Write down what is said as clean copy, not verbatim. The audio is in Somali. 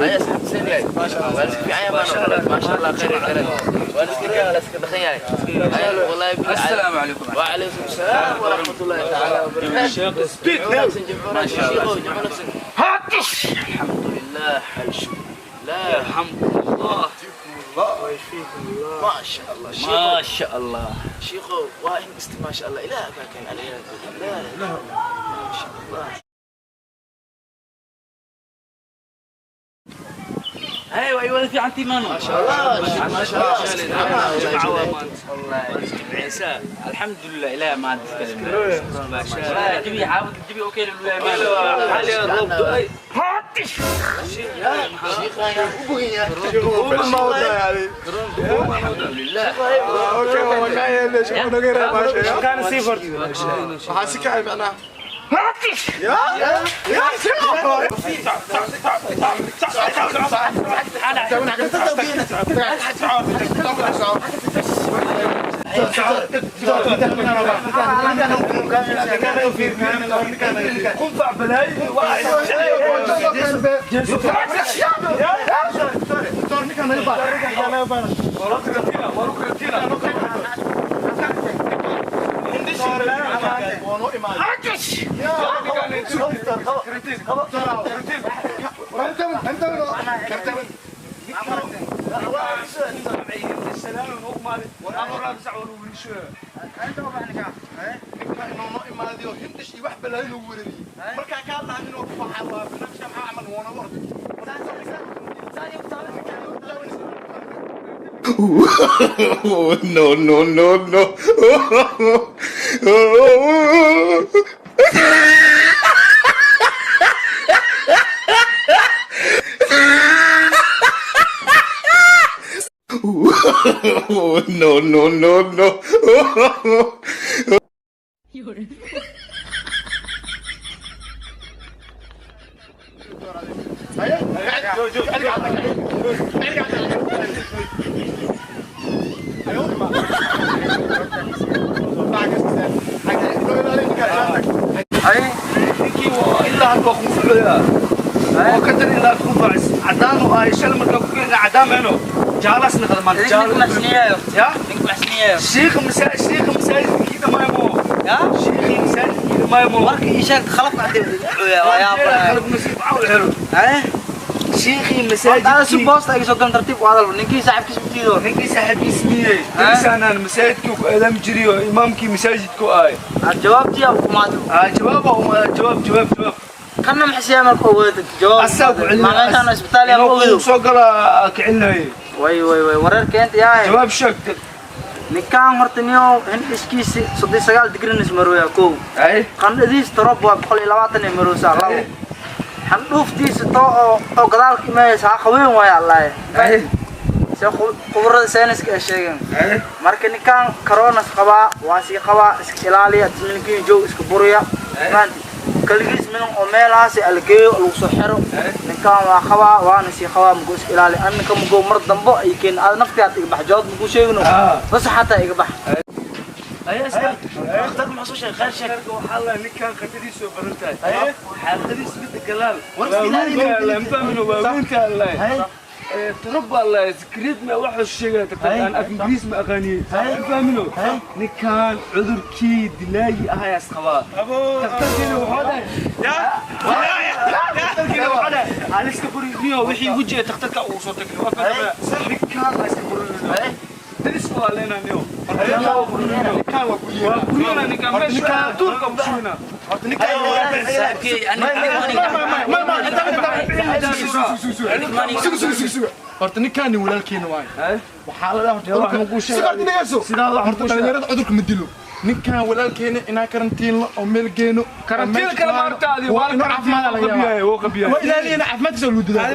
هيا سحبت سيري ما شاء الله في عين ما شاء الله ما شاء الله خير خير ولا ولا دخل يعني والله. السلام عليكم. وعليكم السلام ورحمة الله تعالى وبركاته. شيخ سبيك. ما شاء الله الحمد لله لا الحمد لله. ما شاء الله. ما شاء الله. شيخو واحد ما شاء الله إله كان عليه لا لا ما شاء الله. ايوه ايوه في عندي مانو ما شاء الله ما شاء الله. والله عيسى الحمد لله لا ما عندي كلمه ما شاء الله جبي حافظ جبي اوكي حالي الرب شيخ يا الحمد لله. كان سيفر waxaa kacay macnaha ya ya قنفع بلاي. No, no, no, no. No, no, no, no. Ninkii waa ilaa hadda waa kunfucaya oo ka dar ilaa kunfacis cadaan oo ay shal marka ku keenay cadaan meeno jaalas naqad man ya sheekh masaajid sheekh masaajidkii dhamaymo Ya? sheekh masaajidkii dhamaymo Marka ii sheeg khalaf khalaf nasiib cawl helo sheekhi si masaajidkii boosta iga soo galan tartiib u hadal ninkii saaxiibkiis u diido. Ninkii saaxiibkiis miyey darisaanaan masaajidkii ku aadaami jiray oo imaamkii masaajidku ahay. Jawaabtii aa kumaad. Jawaab jawaab jawaab jawaab. Kanna maxay marka ogaatay jawaab? Asaa ku celin. Maalintan isbitaal yaa ogeedo. Soo gala kicinayay. Way way way warar keenta yaa. Jawaab sheeg. Ninkaan horta niyo hindhiskiisi 39 digrinis marooya kow. Ay. Qandhadiis torob waa 120 ee maroosa labo. Xandhuuftiisa too oo gadaalka imaysa ha qaween waaya allaah. Ay. Se khubarada sayniska ay sheegeen. Ay. Marka ninkaan coronas qabaa waa sii qabaa iska ilaaliya tisminkiin joog iska buriya. Maanti kaligiis minan oo meelahaas algeeyo lagu soo xiro. Ninkaan waa qabaa waana sii qabaa mugo iska ilaaliya annika mugo mar dambo ay keen aad naftiyaad iga bax jawaab mugu sheegno bas xataa iga bax. هيا اسمع اختار محصول شيء خير شيء. Waxaa la ninkan qadadiisu badan tahay xaaladiis mid galaal War iska ilaali. La fahmino waa wiilka Allah تربى الله سكريت ما وحش الشيء أنا في إنجليز ما أغاني فاهمينه نكان عذر كي دلاي هاي أسقوا تختار وحده يا تختار وحده على اسكبري ميو وحي وجه تختار وصوتك نكان اسكبري درس علينا نيو كلنا نكان مش تركب شونا. Horta ninkaani walaalkeena waay waxaa la dhahaa horta dhalinyarada cudurka ma dilo ninkaan walaalkeena inaan karantiinlo oo meel geeno. Karantiin kale ma aragtaadi, waa inuu caafimaad laga yaabaa. Wuu qabiyaa. Waa ilaaliyana caafimaadkiisa loo didaa.